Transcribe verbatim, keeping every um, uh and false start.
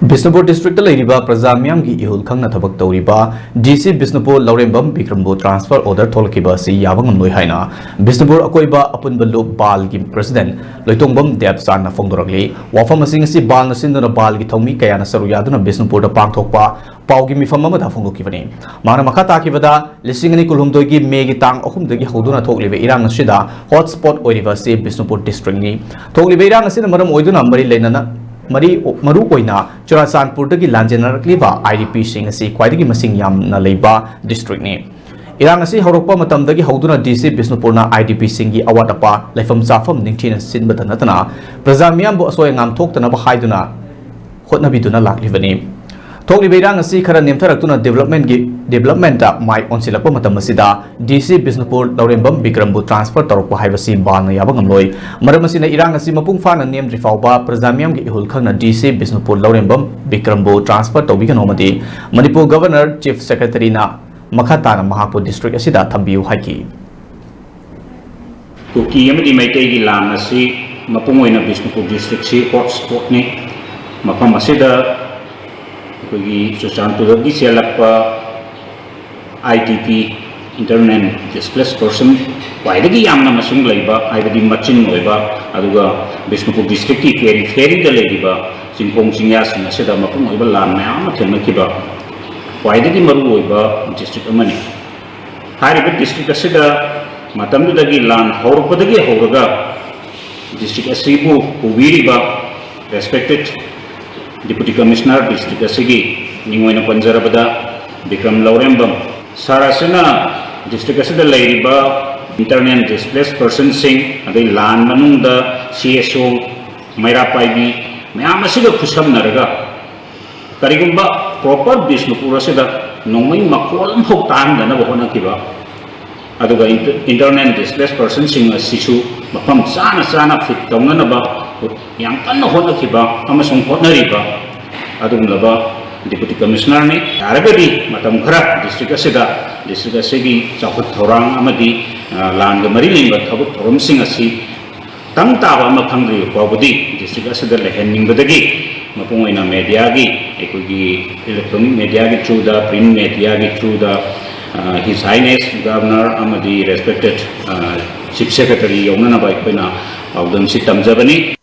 Bishnupur district ꯂꯩꯔꯤꯕ ꯄ꯭ꯔꯖꯥ ꯃꯤꯌꯥꯝꯒꯤ ꯏꯍꯨꯜ ꯈꯪꯅ ꯊꯕꯛ ꯇꯧꯔꯤꯕ ꯗꯤ ꯁꯤ ꯕꯤꯁꯅꯨꯄꯨꯔ ꯂꯧꯔꯦꯝꯕꯝ ꯕꯤꯀ꯭ꯔꯝꯕꯨ ꯇ꯭ꯔꯥꯟꯁꯐꯔ ꯑꯣꯔꯗꯔ ꯊꯣꯛꯂꯛꯈꯤꯕ ꯑꯁꯤ ꯌꯥꯕ ꯉꯝꯂꯣꯏ ꯍꯥꯏꯅ ꯕꯤꯁꯅꯨꯄꯨꯔ ꯑꯀꯣꯏꯕ ꯑꯄꯨꯟꯕ ꯂꯨꯞ ꯕꯥꯜꯒꯤ ꯄ꯭ꯔꯁꯤꯗꯦꯟ ꯂꯣꯏꯇꯣꯡꯕꯝ ꯗꯦꯕꯆꯥꯟꯅ ꯐꯣꯡꯗꯣꯔꯛꯂꯤ꯫ ꯋꯥꯐꯝ ꯑꯁꯤꯡ ꯑꯁꯤ ꯕꯥꯜꯅ ꯁꯤꯟꯗꯨꯅ ꯕꯥꯜꯒꯤ ꯊꯧꯃꯤ ꯀꯌꯥꯅ ꯁꯔꯨꯛ ꯌꯥꯗꯨꯅ ꯕꯤꯁꯅꯨꯄꯨꯔꯗ ꯄꯥꯡꯊꯣꯛꯄ ꯄꯥꯎꯒꯤ ꯃꯤꯐꯝ ꯑꯃꯗ ꯐꯣꯡꯗꯣꯛꯈꯤꯕꯅꯤ꯫ ꯃꯍꯥꯛꯅ ꯃꯈꯥ ꯇꯥꯈꯤꯕꯗ, ꯂꯤꯁꯤꯡ ꯑꯅꯤ ꯀꯨꯟꯍꯨꯝꯗꯣꯏꯒꯤ ꯃꯦꯒꯤ ꯇꯥꯡ ꯑꯍꯨꯝꯗꯒꯤ ꯍꯧꯗꯨꯅ ꯊꯣꯛꯂꯤꯕ ꯏꯔꯥꯡ ꯑꯁꯤꯗ ꯍꯣꯠ ꯁ꯭ꯄꯣꯠ ꯑꯣꯏꯔꯤꯕ ꯑꯁꯤ ꯕꯤꯁꯅꯨꯄꯨꯔ ꯗꯤꯁꯇ꯭ꯔꯤꯛꯅꯤ꯫ ꯊꯣꯛꯂꯤꯕ ꯏꯔꯥꯡ ꯑꯁꯤꯅ ꯃꯔꯝ ꯑꯣꯏꯗꯨꯅ ꯃꯔꯤ ꯂꯩꯅꯅ ꯃꯔꯤ, ꯃꯔꯨ ꯑꯣꯏꯅ ꯆꯨꯔꯥꯆꯥꯟꯄꯨꯔꯗꯒꯤ ꯂꯥꯟꯖꯦꯟꯅꯔꯛꯂꯤꯕ ꯑꯥꯏ ꯗꯤ ꯄꯤꯁꯤꯡ ꯑꯁꯤ ꯈ꯭ꯋꯥꯏꯗꯒꯤ ꯃꯁꯤꯡ ꯌꯥꯝꯅ ꯂꯩꯕ ꯗꯤꯁꯇ꯭ꯔꯤꯛꯅꯤ꯫ ꯏꯔꯥꯡ ꯑꯁꯤ ꯍꯧꯔꯛꯄ ꯃꯇꯝꯗꯒꯤ ꯍꯧꯗꯨꯅ ꯗꯤ ꯁꯤ ꯕꯤꯁꯅꯨꯄꯨꯔꯅ ꯑꯥꯏ ꯗꯤ ꯄꯤꯁꯤꯡꯒꯤ ꯑꯋꯥꯠ ꯑꯄꯥ, ꯂꯩꯐꯝ ꯆꯥꯐꯝ ꯅꯤꯡꯊꯤꯅ ꯁꯤꯟꯕꯇ ꯅꯠꯇꯅ ꯄ꯭ꯔꯖꯥ ꯃꯤꯌꯥꯝꯕꯨ ꯑꯁꯣꯏ ꯑꯉꯥꯝ ꯊꯣꯛꯇꯅꯕ ꯍꯥꯏꯗꯨꯅ ꯍꯣꯠꯅꯕꯤꯗꯨꯅ ꯂꯥꯛꯂꯤꯕꯅꯤ꯫ ꯊꯣꯛꯂꯤꯕ ꯏꯔꯥꯡ ꯑꯁꯤ ꯈꯔ ꯅꯦꯝꯊꯔꯛꯇꯨꯅ ꯗꯤꯕ꯭ꯂꯞꯃꯦꯟꯒꯤ, ꯗꯤꯕ꯭ꯂꯞꯃꯦꯟꯇ ꯃꯥꯏ ꯑꯣꯟꯁꯤꯜꯂꯛꯄ ꯃꯇꯝ ꯑꯁꯤꯗ ꯗꯤ ꯁꯤ ꯕꯤꯁꯅꯨꯄꯨꯔ ꯂꯧꯔꯦꯝꯕꯝ ꯕꯤꯀ꯭ꯔꯝꯕꯨ ꯇ꯭ꯔꯥꯟꯁꯐꯔ ꯇꯧꯔꯛꯄ ꯍꯥꯏꯕꯁꯤ ꯕꯥꯜꯅ ꯌꯥꯕ ꯉꯝꯂꯣꯏ꯫ ꯃꯔꯝ ꯑꯁꯤꯅ ꯏꯔꯥꯡ ꯑꯁꯤ ꯃꯄꯨꯡ ꯐꯥꯅ ꯅꯦꯝꯗ꯭ꯔꯤ ꯐꯥꯎꯕ ꯄ꯭ꯔꯖꯥ ꯃꯤꯌꯥꯝꯒꯤ ꯏꯍꯨꯜ ꯈꯪꯅ ꯗꯤ ꯁꯤ ꯕꯤꯁꯅꯨꯄꯨꯔ ꯂꯧꯔꯦꯝꯕꯝ ꯕꯤꯀ꯭ꯔꯝꯕꯨ ꯇ꯭ꯔꯥꯟꯁꯐꯔ ꯇꯧꯕꯤꯒꯅꯨ ꯑꯃꯗꯤ ꯃꯅꯤꯄꯨꯔ ꯒꯚꯔꯅꯔ, ꯆꯤꯐ ꯁꯦꯀ꯭ꯔꯦꯇꯔꯤꯅ ꯃꯈꯥ ꯇꯥꯅ ꯃꯍꯥꯛꯄꯨ ꯗꯤꯁꯇ꯭ꯔꯤꯛ ꯑꯁꯤꯗ ꯊꯝꯕꯤꯌꯨ ꯍꯥꯏꯈꯤ꯫ ꯀꯨꯀꯤ ꯑꯃꯗꯤ ꯃꯩꯇꯩꯒꯤ ꯂꯥꯟ ꯑꯁꯤ ꯃꯄꯨꯡ ꯑꯣꯏꯅ ꯕꯤꯁꯅꯨꯄꯨꯔ ꯗꯤꯁꯇ꯭ꯔꯤꯛꯁꯤ ꯍꯣꯠ ꯁ꯭ꯄꯣꯠꯅꯤ꯫ ꯃꯐꯝ ꯑꯁꯤꯗ ꯑꯩꯈꯣꯏꯒꯤ ꯆꯨꯔꯆꯥꯟꯄꯨꯔꯗꯒꯤ ꯆꯦꯜꯂꯛꯄ I D P, internal displaced person, ꯈ꯭ꯋꯥꯏꯗꯒꯤ ꯌꯥꯝꯅ ꯃꯁꯤꯡ ꯂꯩꯕ, ꯍꯥꯏꯕꯗꯤ ꯃꯆꯤꯟ ꯑꯣꯏꯕ, ꯑꯗꯨꯒ ꯕꯤꯁꯅꯨꯄꯨꯔ ꯗꯤꯁꯇ꯭ꯔꯤꯛꯀꯤ ꯄꯦꯔꯤꯐꯦꯔꯤꯗ ꯂꯩꯔꯤꯕ ꯆꯤꯡꯈꯣꯡ ꯆꯤꯡꯌꯥꯁꯤꯡ ꯑꯁꯤꯗ ꯃꯄꯨꯡ ꯑꯣꯏꯕ ꯂꯥꯟ ꯃꯌꯥꯝ ꯑꯃ ꯊꯦꯡꯅꯈꯤꯕ ꯈ꯭ꯋꯥꯏꯗꯒꯤ ꯃꯔꯨꯑꯣꯏꯕ ꯗꯤꯁꯇ꯭ꯔꯤꯛ ꯑꯃꯅꯤ꯫ ꯍꯥꯏꯔꯤꯕ ꯗꯤꯁꯇ꯭ꯔꯤꯛ ꯑꯁꯤꯗ ꯃꯇꯝꯗꯨꯗꯒꯤ ꯂꯥꯟ ꯍꯧꯔꯛꯄꯗꯒꯤ ꯍꯧꯔꯒ ꯗꯤꯁꯇ꯭ꯔꯤꯛ ꯑꯁꯤꯕꯨ ꯄꯨꯕꯤꯔꯤꯕ ꯔꯦꯁꯄꯦꯛꯇꯦꯠ ꯗꯤꯄꯨꯇꯤ ꯀꯃꯤꯁꯅꯔ ꯗꯤꯁꯇ꯭ꯔꯤꯛ ꯑꯁꯤꯒꯤ ꯃꯤꯡ ꯑꯣꯏꯅ ꯄꯟꯖꯔꯕꯗ ꯕꯤꯀ꯭ꯔꯝ ꯂꯧꯔꯦꯝꯕꯝ ꯁꯥꯔ ꯑꯁꯤꯅ ꯗꯤꯁꯇ꯭ꯔꯤꯛ ꯑꯁꯤꯗ ꯂꯩꯔꯤꯕ ꯏꯟꯇꯔꯅꯦꯜ ꯗꯤꯁꯄ꯭ꯂꯦꯁ ꯄꯔꯁꯟꯁꯤꯡ, ꯑꯗꯩ ꯂꯥꯟ ꯃꯅꯨꯡꯗ ꯁꯤ ꯑꯦꯁ ꯑꯣ, ꯃꯩꯔꯥ ꯄꯥꯏꯕꯤ ꯃꯌꯥꯝ ꯑꯁꯤꯒ ꯈꯨꯠꯁꯝꯅꯔꯒ ꯀꯔꯤꯒꯨꯝꯕ ꯄ꯭ꯔꯣꯄꯔ ꯕꯤꯁꯅꯨꯄꯨꯔ ꯑꯁꯤꯗ ꯅꯣꯡꯃꯩ ꯃꯈꯣꯜ ꯑꯃꯐꯥꯎ ꯇꯥꯍꯟꯗꯅꯕ ꯍꯣꯠꯅꯈꯤꯕ, ꯑꯗꯨꯒ ꯏꯟꯇ-, ꯏꯟꯇꯔꯅꯦꯜ ꯗꯤꯁꯄ꯭ꯂꯦꯁ ꯄꯔꯁꯟꯁꯤꯡ ꯑꯁꯤꯁꯨ ꯃꯐꯝ ꯆꯥꯅ ꯆꯥꯅ ꯐꯤꯠ ꯇꯧꯅꯅꯕ ꯌꯥꯝ ꯀꯟꯅ ꯍꯣꯠꯅꯈꯤꯕ ꯑꯃꯁꯨꯡ ꯍꯣꯠꯅꯔꯤꯕ ꯑꯗꯨꯒꯨꯝꯂꯕ ꯗꯤꯄꯨꯇꯤ ꯀꯃꯤꯁꯅꯔꯅꯤ꯫ ꯌꯥꯔꯒꯗꯤ ꯃꯇꯝ ꯈꯔ ꯗꯤꯁꯇ꯭ꯔꯤꯛ ꯑꯁꯤꯗ, ꯗꯤꯁꯇ꯭ꯔꯤꯛ ꯑꯁꯤꯒꯤ ꯆꯥꯎꯈꯠ ꯊꯧꯔꯥꯡ ꯑꯃꯗꯤ, ꯑ, ꯂꯥꯟꯒ ꯃꯔꯤ ꯂꯩꯅꯕ ꯊꯕꯛ ꯊꯧꯔꯝꯁꯤꯡ ꯑꯁꯤ ꯇꯪ ꯇꯥꯕ ꯑꯃ ꯐꯪꯗ꯭ꯔꯤꯕ ꯐꯥꯎꯕꯗꯤ ꯗꯤꯁꯇ꯭ꯔꯤꯛ ꯑꯁꯤꯗ ꯂꯩꯍꯟꯅꯤꯡꯕꯗꯒꯤ ꯃꯄꯨꯡ ꯑꯣꯏꯅ ꯃꯦꯗꯤꯌꯥꯒꯤ, ꯑꯩꯈꯣꯏꯒꯤ ꯏꯂꯦꯛꯇ꯭ꯔꯣꯅꯤꯛ ꯃꯦꯗꯤꯌꯥꯒꯤ ꯊ꯭ꯔꯨꯗ, ꯄ꯭ꯔꯤꯟ ꯃꯦꯗꯤꯌꯥꯒꯤ ꯊ꯭ꯔꯨꯗ, ꯍꯤꯁ ꯍꯥꯏꯅꯦꯁ ꯒꯕꯔꯅꯔ ꯑꯃꯗꯤ ꯔꯦꯁꯄꯦꯛꯇꯦꯠ ꯆꯤꯐ ꯁꯦꯀ꯭ꯔꯦꯇꯔꯤ ꯌꯧꯅꯅꯕ ꯑꯩꯈꯣꯏꯅ ꯄꯥꯎꯗꯝꯁꯤ ꯇꯝꯖꯕꯅꯤ꯫